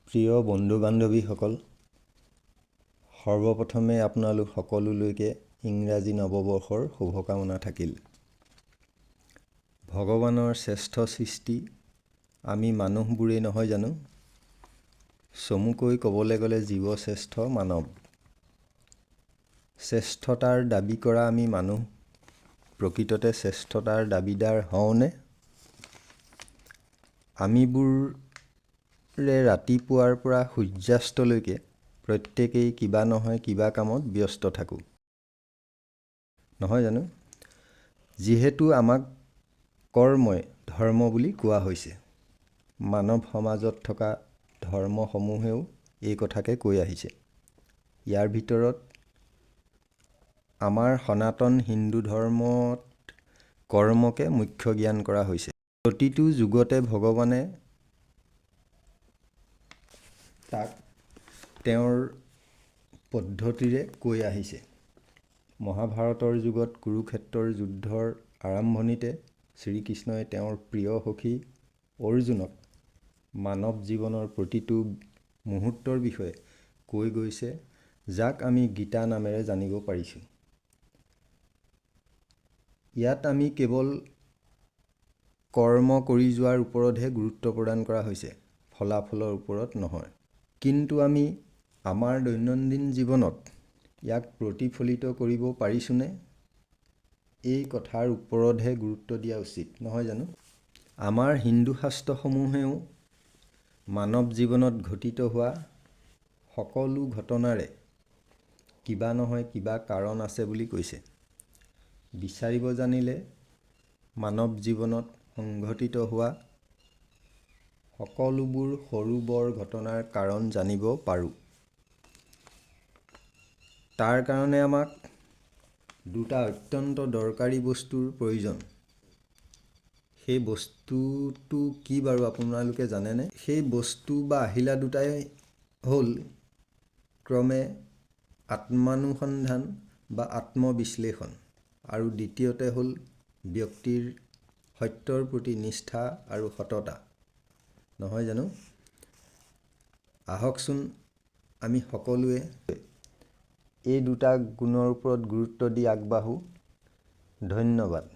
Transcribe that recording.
প্ৰিয় বন্ধু বান্ধৱীসকল, সৰ্বপ্ৰথমে আপোনালোক সকলোলৈকে ইংৰাজী নৱবৰ্ষৰ শুভকামনা থাকিল। ভগৱানৰ শ্ৰেষ্ঠ সৃষ্টি আমি মানুহবোৰেই নহয় জানো? চমুকৈ ক'বলৈ গ'লে জীৱশ্ৰেষ্ঠ মানৱ। শ্ৰেষ্ঠতাৰ দাবী কৰা আমি মানুহ প্ৰকৃততে শ্ৰেষ্ঠতাৰ দাবীদাৰ হওঁনে? আমিবোৰে ৰাতিপুৱাৰ পৰা সূৰ্যাস্তলৈকে প্ৰত্যেকেই কিবা নহয় কিবা কামত ব্যস্ত থাকোঁ, নহয় জানো? যিহেতু আমাক কৰ্মই ধৰ্ম বুলি কোৱা হৈছে, মানৱ সমাজত থকা ধৰ্মসমূহেও এই কথাকে কৈ আহিছে। ইয়াৰ ভিতৰত আমাৰ সনাতন হিন্দু ধৰ্মত কৰ্মকে মুখ্য জ্ঞান কৰা হৈছে। প্ৰতিটো যুগতে ভগৱানে তাক তেওঁৰ পদ্ধতিৰে কৈ আহিছে। মহাভাৰতৰ যুগত কুৰুক্ষেত্ৰৰ যুদ্ধৰ আৰম্ভণিতে শ্ৰীকৃষ্ণই তেওঁৰ প্ৰিয় সখী অৰ্জুনক মানৱ জীৱনৰ প্ৰতিটো মুহূৰ্তৰ বিষয়ে কৈ গৈছে, যাক আমি গীতা নামেৰে জানিব পাৰিছোঁ। ইয়াত আমি কেৱল কৰ্ম কৰি যোৱাৰ ওপৰতহে গুৰুত্ব প্ৰদান কৰা হৈছে, ফলাফলৰ ওপৰত নহয়। কিন্তু আমি আমাৰ দৈনন্দিন জীৱনত ইয়াক প্ৰতিফলিত কৰিব পাৰিছোঁনে, এই কথাৰ ওপৰতহে গুৰুত্ব দিয়া উচিত, নহয় জানো? আমাৰ হিন্দু শাস্ত্ৰসমূহেও মানৱ জীৱনত ঘটিত হোৱা সকলো ঘটনাৰে কিবা নহয় কিবা কাৰণ আছে বুলি কৈছে। বিচাৰিব জানিলে মানৱ জীৱনত সংঘটিত হোৱা সকলোবোৰ সৰু বৰ ঘটনাৰ কাৰণ জানিব পাৰোঁ। তাৰ কাৰণে আমাক দুটা অত্যন্ত দৰকাৰী বস্তুৰ প্ৰয়োজন। সেই বস্তুটো কি বাৰু আপোনালোকে জানেনে? সেই বস্তু বা আহিলা দুটাই হ'ল ক্ৰমে আত্মানুসন্ধান বা আত্মবিশ্লেষণ আৰু দ্বিতীয়তে হ'ল ব্যক্তিৰ সত্যৰ প্ৰতি নিষ্ঠা আৰু সততা, নহয় জানো? আহকচোন আমি সকলোৱে এই দুটা গুণৰ ওপৰত গুৰুত্ব দি আগবাঢ়োঁ। ধন্যবাদ।